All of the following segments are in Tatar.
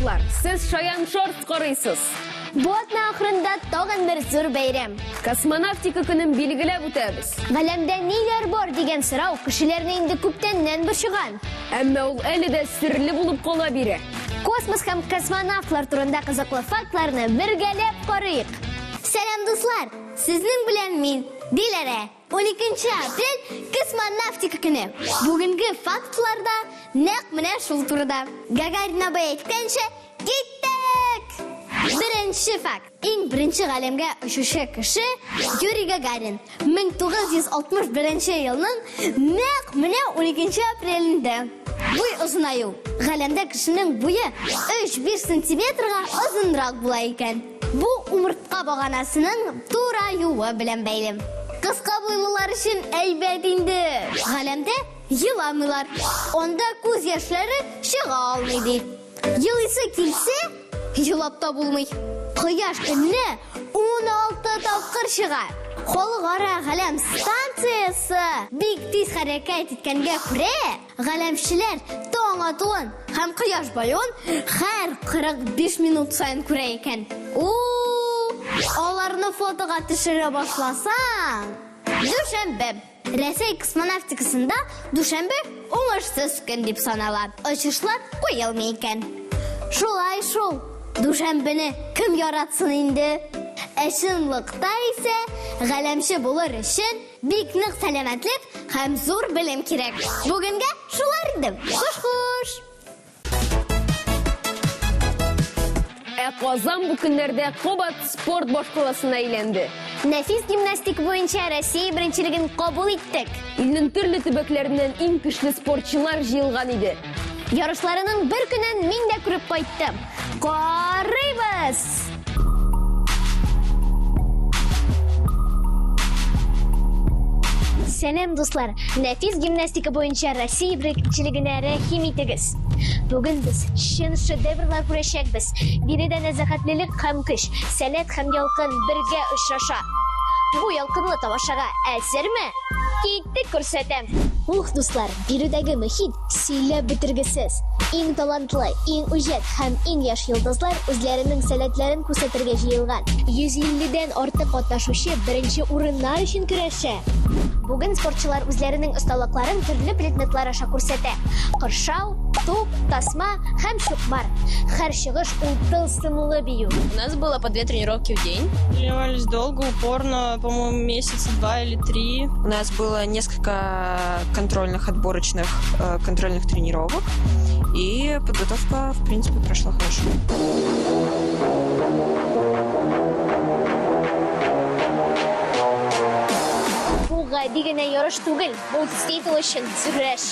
дуслар! Сез Шаян Шортс карыйсыз. Бу атна ахырында тагын бер зур бәйрәм. Космонавтика көнен билгеләп үтәбез. Галәмдә ниләр бар дигән сорау кешеләрне инде күптәннән борчыган. Әмма ул әле дә серле булып кала бирә. Космос һәм космонавтлар турында кызыклы фактларны бергәләп карыйк. Сәлам, дуслар! Сезнең белән мин, Диләрә. 12 апрель космонавтика көне. Бүгенге фактларда нәкъ менә шул турыда. Гагарин абый әйткәнчә, киттек! Беренче факт. Иң беренче галәмгә очучы кеше Юрий Гагарин 1961 елның нәкъ менә 12 апрелендә. Буй озынаю. Галәмдә кешенең буе 3-5 сантиметрга озынрак була икән. Бу умыртка баганасының тураюы белән бәйле. Кыска буйлылар өчен әйбәт инде. Галәмдә еламыйлар. Анда күз яшьләре чыга алмый ди. Елыйсы килсә, елап та булмый. Кояш көненә 16 тапкыр чыга. Халыкара галәм станциясе бик тиз хәрәкәт иткәнгә күрә, Галәмчеләр таң атуын һәм кояш баюын һәр 45 минут саен күрә икән. У, аларны фотога төшерә башласаң, дүшәмбе. Рәсәй космонавтикасында дүшәмбе уңышсыз көн дип санала. Очышлар куелмый икән. Шулай шул, дүшәмбене кем яратсын инде? Ә чынлыкта исә галәмче булыр өчен Бик нык сәламәтлек һәм зур белем кирәк. Бүгенгә шулар иде. Хуш-хуш! Ә Казан бу көннәрдә кабат спорт башкаласына әйләнде. Нәфис гимнастика буенча Россия беренчелеген кабул иттек. Илнең төрле төбәкләреннән иң көчле спортчылар җыелган иде. Ярышларының бер көнен мин дә күреп кайттым. Карыйбыз! Сәлам, дуслар! Нәфис гимнастика буенча Россия беренчелегенә рәхим итегез. Бүген без чын шедеврлар күрәчәкбез. Биредә нәзакәтлелек һәм көч, сәләт һәм ялкын бергә очраша. Бу ялкынлы тамашага әзерме? Киттек, күрсәтәм! Ух, дуслар, биредәге мөхит Сөйләп бетергесез. Иң талантлы, иң үҗәт һәм иң яшь йолдызлар үзләренең сәләтләрен күрсәтергә җыелган. 150 дән артык катнашучы беренче урыннар өчен көрәшә. Бүген спортчылар үзләренең осталыкларын төрле предметлар аша күрсәтә. Кыршау, туп, тасма һәм чукмар. Һәр чыгыш ул тылсымлы бию. У нас было по две тренировки в день. Тренировались долго, упорно, по-моему, месяца два или три. У нас было несколько контрольных, отборочных контрольных тренировок, и подготовка, в принципе, прошла хорошо. Бу гади генә ярыш түгел, бу титул өчен көрәш.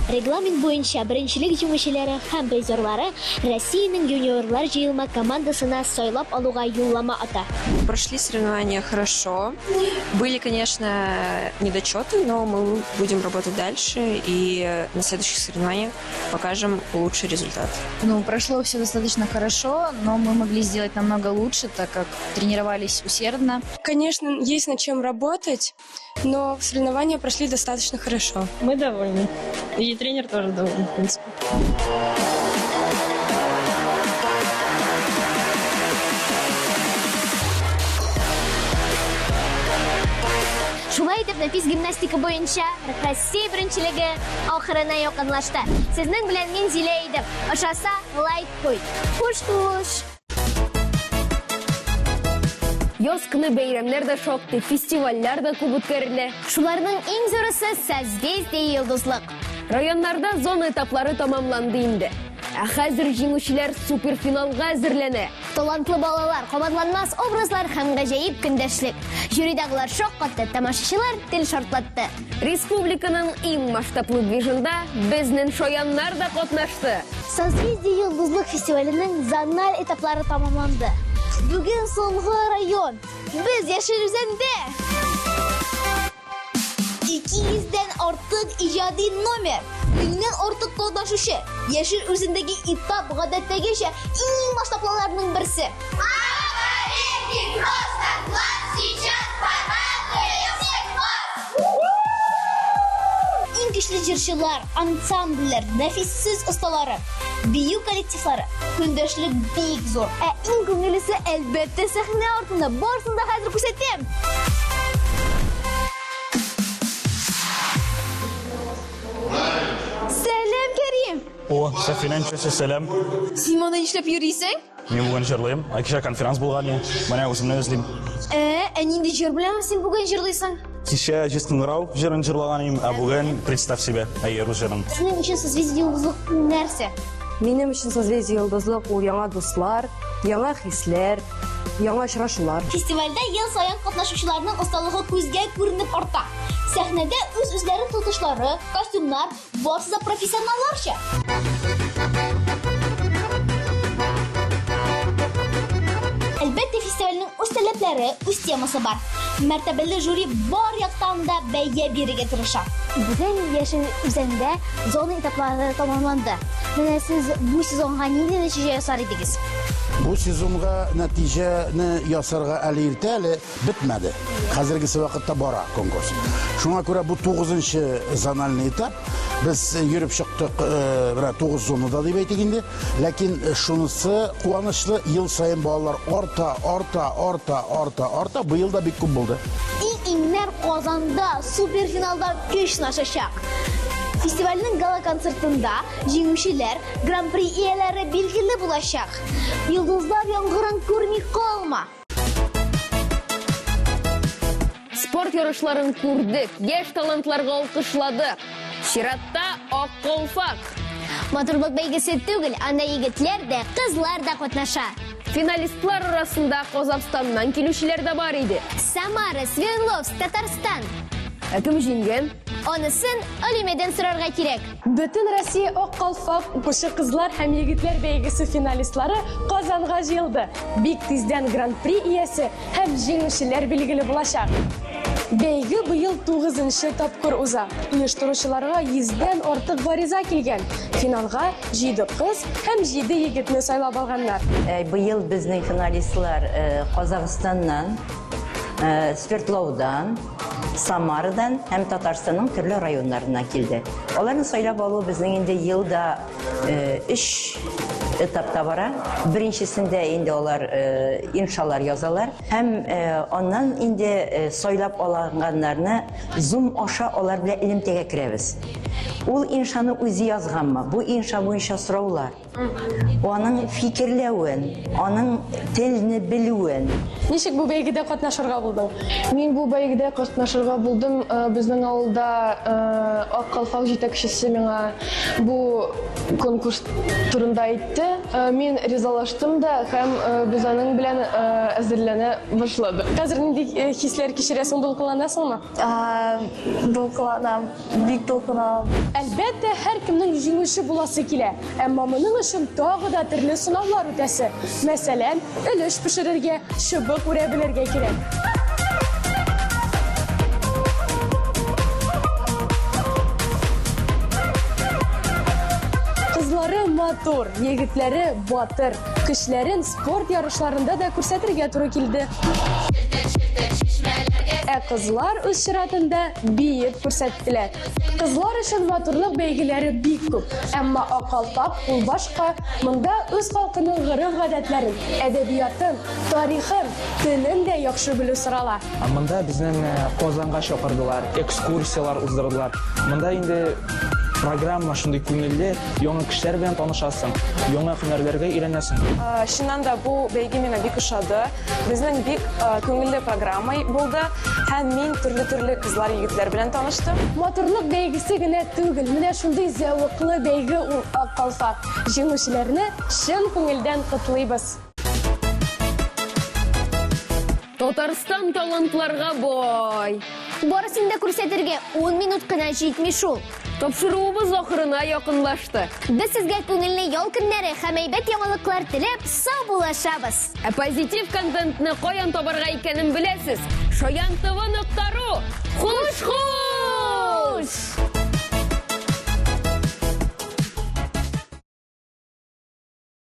Регламент буенча беренчелек җиңүчеләре һәм призерлары Россиянең юниорлар җыелма командасына сайлап алуга юллама ата. Прошли соревнования хорошо. Были, конечно, недочеты, но мы будем работать дальше и на следующих соревнованиях покажем лучший результат. Ну, прошло все достаточно хорошо, но мы могли сделать намного лучше, так как тренировались усердно. Конечно, есть над чем работать, но соревнования прошли достаточно хорошо. Мы довольны. И тренер тоже доволен, в принципе. Шулай итеп, нәфис гимнастика буенча Россия беренчелеге ахырына якынлашты. Сезнең белән мин Зилә идем. Ошаса, лайк куй. Хуш-хуш! Яз көне бәйрәмнәр дә шактый, фестивальләр дә күп үткәрелә. Шуларның иң зурысы Созвездие Йолдызлык. Районнарда зона этаплары тәмамланды инде. Ә хәзер җиңүчеләр суперфиналга әзерләнә. Талантлы балалар, кабатланмас образлар һәм гаҗәеп көндәшлек. Жюридагылар шаккатты, тамашачылар тел шартлатты. Республиканың иң масштаблы движында безнең шаяннар да катнашты. Созвездие Йолдызлык фестиваленең зональ этаплары тәмамланды. Бүген соңгы район. Без Яшел Үзәндә! 200 дән артык иҗади номер, меңнән артык катнашучы. Яшел Үзәндәге этап гадәттәгечә иң масштаблыларның берсе. Просто класс сейчас порадует всех вас! Иң көчле Көчле җырчылар, ансамбльләр, нәфис сүз осталары, бию коллективлары. Көндәшлек бик зур. Ә иң күңеллесе, әлбәттә, сәхнә артында. Барысын да хәзер күрсәтәм. Сәлам, Кәрим! О, Сәфинә, ничә сәлам. Син моны нишләп йөрисең? Мин бүген җырлыйм. Ә кичә конференц булган иде. Менә үземне эзлим. Ә, ә нинди җыр белән син бүген җырлыйсың? Кичә Җиз кыңгырау җырын җырлаган идем, ә бүген Представь себе, әйе, рус җырын. Синең өчен Созвездие йолдызлык нәрсә? Минем өчен Созвездие йолдызлык ул яңа дуслар, яңа хисләр, яңа очрашулар. Фестивальдә ел саен катнашучыларның осталыгы күзгә күренеп арта. Сәхнәдә үз-үзләрен тотышлары, костюмнар, Барысы да профессионалларча. Әлбәттә, фестивальнең үз таләпләре, үз темасы бар. Мәртәбәле жюри бар яктан да бәя бирергә тырыша. Бүген Яшел Үзәндә зона этаплары тәмамланды. Менә сез бу сезонга нинди нәтиҗә ясар идегез? Бу сезонга нәтиҗәне ясарга әле иртә әле. Бетмәде. Хәзергесе вакытта бара конкурс. Шуңа күрә бу тугызынчы зональный этап. Без йөреп чыктык, менә тугыз зонада дип әйтик инде. Ләкин шунысы куанычлы, ел саен балалар арта, арта, арта, арта, арта. Быел да бик күп булды. Иң-иңнәр Казанда суперфиналда көч сынашачак. Фестивальнең гала-концертында җиңүчеләр, гран-при ияләре билгеле булачак. Йолдызлар яңгырын күрми калма! Спорт ярышларын күрдек, яшь талантларга алкышладык. Чиратта Ак калфак. Матурлык бәйгесе түгел, анда егетләр дә, кызлар да катнаша. Финалистлар арасында Казахстаннан килүчеләр дә бар иде. Самара, Свердловск, Татарстан. Ә кем җиңгән? Анысын Алимәдән сорарга кирәк. Бөтен Россия Ак калфак укучы кызлар һәм егетләр бәйгесе финалистлары Казанга җыелды. Бик тиздән гран-при иясе һәм җиңүчеләр билгеле булачак. Бәйге быел тугызынчы тапкыр уза. Оештыручыларга йөздән артык гариза килгән. Финалга җиде кыз һәм җиде егетне сайлап алганнар. Быел безнең финалистлар Казахстаннан, Свердлаудан, Самарадан һәм Татарстанның төрле районнарыннан килде. Аларны сайлап алу безнең инде елда өч этапта бара. Беренчесендә инде алар иншалар язалар һәм аннан инде сайлап алынганнарны Zoom аша алар белән элемтәгә керәбез. Ул иншаны үзе язганмы? Бу инша буенча сораулар. Аның фикерләвен, аның телне белүен. Ничек бу бәйгедә катнашырга булдың? Мин бу бәйгедә катнашырга булдым. Безнең авылда Ак калфак җитәкчесе миңа бу конкурс турында әйтте. Мин ризалаштым да һәм без аның белән әзерләнә башладык. Хәзер нинди хисләр кичерәсең, дулкынланасыңмы? Дулкынланам, бик дулкынланам. Әлбәттә, һәркемнең җиңүче буласы килә. Әмма моның өчен тагы да төрле сынаулар үтәсе. Мәсәлән, өлеш пешерергә, чыбык үрә белергә кирәк. Кызлары матур, егетләре батыр. Көчләрен спорт ярышларында да күрсәтергә туры килде. Ә кызлар үз чиратында биеп күрсәттеләр. Кызлар өчен матурлык бәйгеләре бик күп. Әмма Ак калфак ул башка. Монда үз халкының гореф-гадәтләрен, әдәбиятын, тарихын, телен дә яхшы белү сорала. Монда безнең Казанга чакырдылар, экскурсияләр уздырдылар. Монда инде программа шундый күңелле, яңа кешеләр белән танышасың, яңа һөнәрләргә өйрәнәсең. Чыннан да бу бәйге миңа бик ошады. Безнең бик күңелле программа булды һәм мин төрле-төрле кызлар, егетләр белән таныштым. Матурлык бәйгесе генә түгел, менә шундый зәвыклы бәйге ул Ак калфак. Җиңүчеләрне чын күңелдән котлыйбыз. Татарстан талантларга бай. Барысын да күрсәтергә 10 минут кына җитми шул. Тапшыруыбыз ахырына якынлашты. Без сезгә күңелле ял көннәре һәм әйбәт яңалыклар теләп саубуллашабыз. Ә позитив контентны каян табарга икәнен беләсез. Шаян ТВ.ру. Хуш-хуш!